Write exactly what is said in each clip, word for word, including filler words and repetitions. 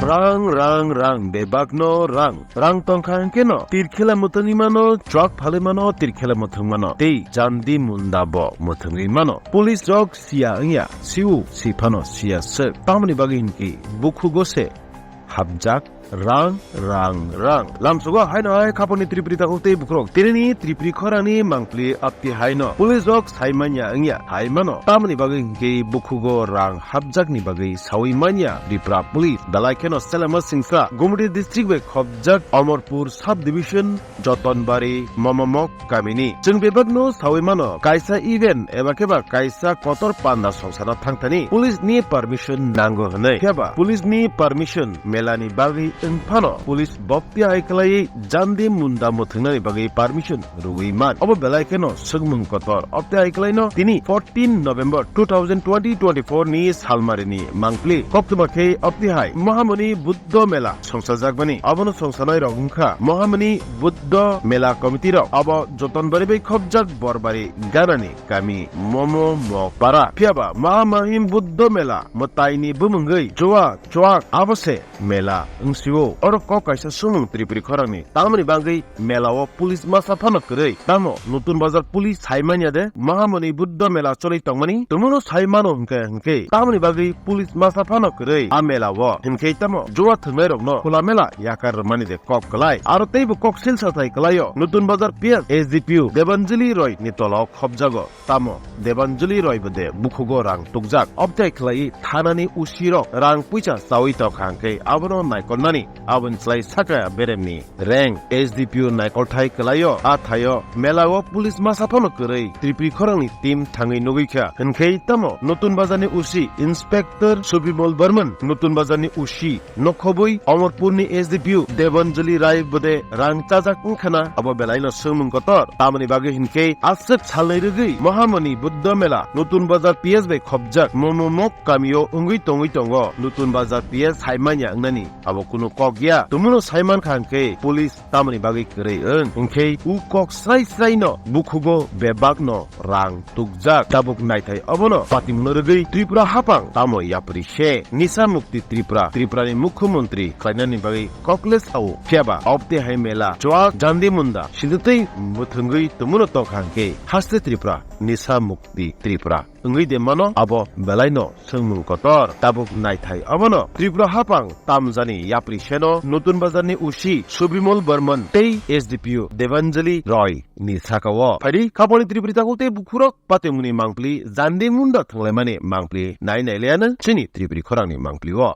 Rang, rang, rang, bebakno rang. Rang tongkha hwnkhe no, tirkhela mwthangwi mano, chwak phalwi mano, tirkhela mwthang mano, tei jandi munda bo mwthangwi mano. Police rok siya wngya, siu, siphano siya swk. Tamoni bagwi hinkhe bukhugo se hapjak rang, rang, rang. Lamsogo haino hai khapangni tripri takhuk tei bukhurok. Tinini tripri khorangni mangpli apti haino. Police rok sai manya wngya, hai mano. Tamoni bagwi hinkhe bukhugo rang hapjakni bagwi sawi manya Tripura Police. Belai kheno Selema Singsa, Gumti district bai khopjak Amarpur sub division Jotonbari Momomok kamini. Chwng bebakno sawi mano, kaisa event eba khe ba kaisa kotor panda songsano thangthani police ni permission nango hwnwi. Phiya ba police ni permission melani bagwi wng phano police bopti hai khlaiwi jandi munda mwthwngnani bagwi permission rwui man. Obo belai kheno swngmung kotor. Opti hai khlaino tini fourteen November two thousand twenty twenty-four ni salmarini mangpli. Koktwma khe opti hai Mahamuni Buddho Mela songsajakmani. Abono songsanai rok wngkha Mahamuni Buddho Mela Committee rok. Abo Jotonbari bai khopjak Borbari ganani kami Momo Mok Para. Phiya ba Mahamahim Buddho Mela mwtaini bumungwi Joa Chwak abo se mela wngsio. Oro kok kaisa sumung tripri khorangni. Tamoni bagwi mela o police masa phano kwrwi. Tamo Nutun Bazar police sai manya de Mahamuni Buddho Mela choli tongmani? Tumuno sai mano hwnkhe hwnkhe. Tamoni bagwi police masa phano kwrwi a mela o. Hwnkhe tamo Joa thwngnai rokno khula mela yakar rwmani de kok kwlai. Aro teibo kok silsa thai kwlaio. Nutun Bazar P S S D P O Debanjali Roy ni tola o khopjago. Tamo Debanjali Roy bo de bukhugo rang tukjak. Obthai khlai thanani O C rok rang puisa chawi tongkha hwnkhe abono naikolnani aboni slai saka beremni rank. S D P O naikolthai kwlaio a thaio mela o police masa phano kwrwi tripri khorangni team thangwi nugwi kha. Hwnkhe tamo Nutun Bazarni O C Inspector Subimol Barman, Nutun Bazarni O C nokhobwi Omorpurni S D P O Debanjali Rai bode rang chajak wngkhana abo belaino swngmung kotor. Tamoni bagwi hinkhe aswk salnwi rwgwi Mahamuni Buddha Mela Nutun Bazar P S bai khopjak Momo Mok kamio wngwi tongwi tongo. Nutun Bazar P S hai manya wngnani abo kunu kok ya. Tumuno sai mankha hinkhe police tamoni bagwi kwrwi wng? Hinkhe u kok srai sraino bukhugo bebakno rang tukjak. Tabuk naithai obono patimungno rwgwi Tripura hapang tamo yapri se? Nisa Mukti Tripura, Tripurani Mukhyamantri khlainani bagwi kokles sao. Phiya ba obte hai mela chwak jandi munda sidutwi mwthwngwi tumuno tongkha hwnkhe haste Tripura, Nisa Mukti Tripura wngwi de mano abo belaino swngmung kotor. Tabuk naithai obono Tripura hapang tamjani yapri seno Nutun Bazarni O C Subimol Barman tei S D P O Debanjali Roy ni saka o. Phaidi khaponi tripri takhuk tei bukhurok patimungni mangpli, jandi munda thwnglaimani mangpli nai nai laiano chini tripri khorangni mangpli o.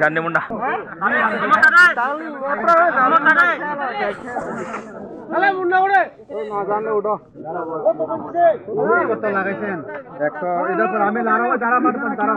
Jandi munda. এই না জানলে উঠো। কত লাগাইছেন? একশো। এটার পর আমি লাগাবো, যারা মারবেন, তারা।